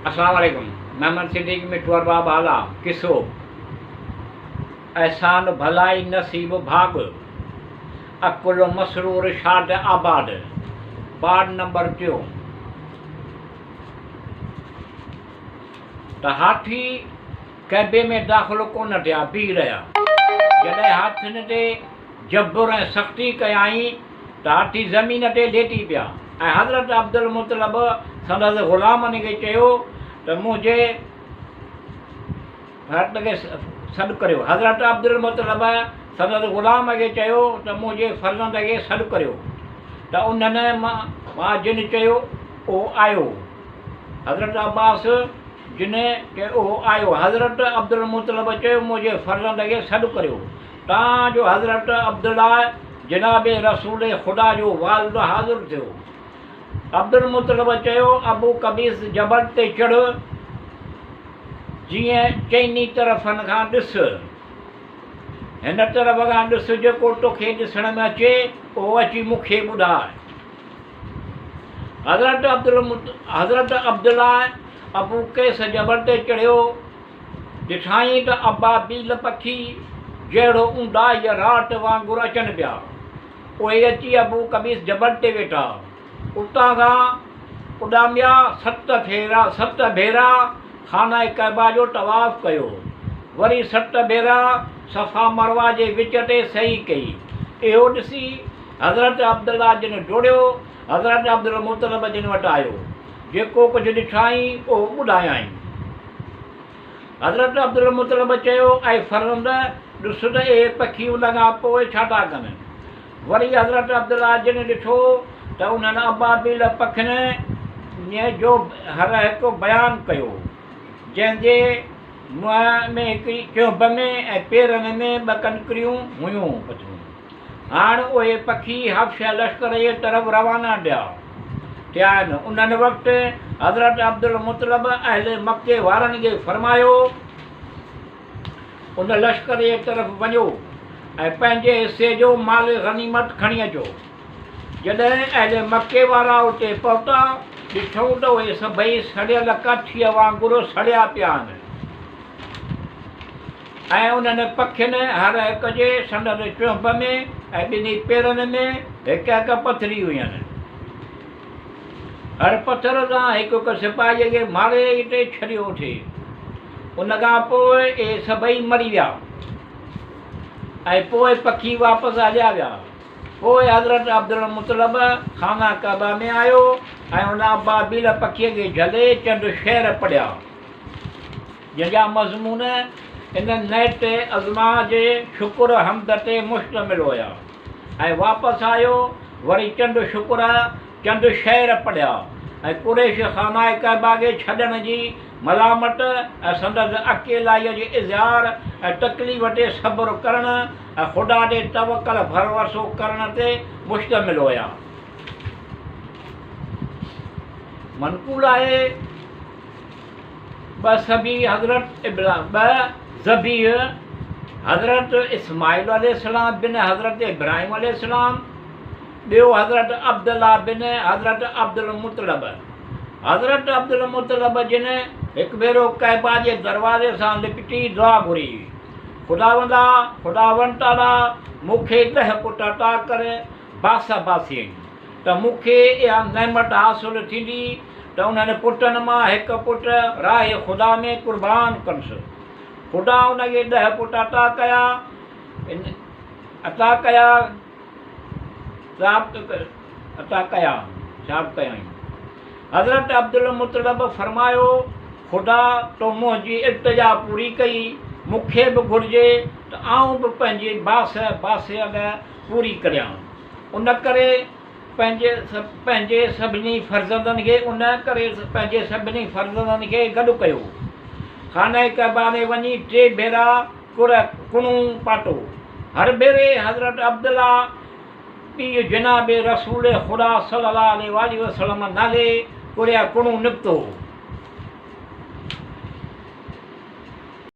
السلام عليڪم محمد صديق مٺو ارباب هالا قصو احسان ڀلائي نصيب ڀاڳ عقل مسرور شاد آباد پارٽ نمبر ٽيون ته هاٿي ڪعبي ۾ داخل ڪونه ٿيا، بيهي رهيا. جڏهن هاٿين تي جبر ۽ سختي ڪيائين ته هاٿي زمين تي ليٽي پيا ۽ حضرت عبدالمطلب سندس غلامن کي چيو ته منهنجي فرد کي سڏ ڪريو. حضرت عبدالمطلب سندس غلام کي چيو ته منهنجي فرزند کي سڏ ڪريو ته انهن مان جن چيو اهو آيو. حضرت عباس جن چيو اهو آيو. حضرت عبدالمطلب چيو منهنجي فرزند کي سڏ ڪريو. تان جو حضرت عبدالله جناب رسول خدا جو والد حاضر ٿيو. عبدالمطلب چيو ابو قبيص جبل تي چڙهه جيئن چئني طرفن کان ڏس. هن طرف کان ڏس جيڪو توکي ڏسڻ ۾ اچي اهو اچي مون کي ٻڌاء. حضرت حضرت عبدالله ابو قيس جبل تي چڙهيو، ڏٺائين ته ابابيل پکي جهڙو اونداهيء رات وانگر اچن پيا. اهي اچي ابو قبيس جبل تي ويٺا. اتان کان اڏاميا ست ڦيرا ست ڀيرا خانه ڪعبه جو طواف ڪيو. وري ست ڀيرا صفا مروه جي وچ تي سعي ڪئي. اهو ڏسي حضرت عبدالله جن ڊوڙيو حضرت عبدالمطلب جن وٽ آيو، جيڪو ڪجهه ڏٺائين اهو ٻڌايائين. حضرت عبدالمطلب چيو، اي فرزند! ڏس ته اهي پکي ان کان پوء ڇا ٿا ڪن؟ وري حضرت عبدالله جن ڏٺو ته انهن ابابيل پکين جو هر هڪ بيان ڪيو، جنهن جي منهن ۾ هڪڙي چهنب ۾ ۽ پيرن ۾ ٻه ڪنڪريون هيون. هاڻ اهي پکي حبشه لشڪر جي طرف روانا ٿيا آهن. انهن وقت حضرت عبدالمطلب اهل مڪي وارن کي فرمايو، ان لشڪر جي طرف وڃو ۽ پنهنجي حصي جو مال غنيمت کڻي اچو. جڏهن اهل مڪي وارا اتي پهتا، ڏٺئون ته اهي سڀئي سڙيل ڪاٺيء وانگر سڙيا پيا آهن. ۽ انهن پکين هر هڪ جي سندس چهنب ۾ ۽ ٻنهي پيرن ۾ هڪ هڪ پٿري هين. هر پٿر سان هڪ هڪ سپاهيء کي ماري اتي ڇڏيو ٿي. ان کان پوء اهي سڀئي مري ويا ۽ پوء پکي واپس هليا ويا. پوء حضرت عبدالمطلب خانه ڪعبه ۾ آيو ۽ ان ابابيل پکيء کي جهلي چند شعر پڙهيا. جنهن جا مضمون ان نعت عظميٰ جي شڪر حمد تي مشتمل هيا ۽ واپس آيو وري چند شڪر چند شعر پڙهيا ۽ قريش خانه ڪعبه کي ڇڏڻ جي ملامت ۽ سندس اڪيلائيء جي اظهار ۽ تڪليف تي صبر ڪرڻ ۽ خدا تي توڪل ڀروسو ڪرڻ تي مشتمل هيا. منقول آهي. ٻه ذبيح حضرت ٻه ذبيح حضرت اسماعيل عليه السلام بن حضرت ابراهيم عليه السلام، ٻيو حضرت عبدالله بن حضرت عبدالمطلب. حضرت عبدالمطلب جن هڪ ڀيرو ڪعبه جي دروازي سان لپٽي دعا گهري، خداوندا! خداوند تعاليٰ مون کي ڏهه پٽ عطا ڪر، باس باسين. ته مون کي اها نعمت حاصل ٿيندي ته انهن پٽن مان هڪ پٽ راهه خدا ۾ قربان ڪندس. خدا ان کي ڏهه پٽ عطا ڪيا عطا ڪيا عطا ڪيا ثابت ڪيائين. حضرت عبدالمطلب فرمايو، خدا تو منهنجي التجا پوري ڪئي، مون کي به گهرجي ته آئون به پنهنجي باس باسيل پوري ڪريان. ان ڪري پنهنجي پنهنجي سڀني فرزندن کي ان ڪري پنهنجي سڀني فرزندن کي گڏ ڪيو. خانه ڪعبه ۾ وڃي ٽي ڀيرا قرع ڪڻو پاتو. هر ڀيري حضرت عبدالله پيء جناب رسول خدا صلي الله عليه واٰله وسلم نالي قرع ڪڻو نڪتو.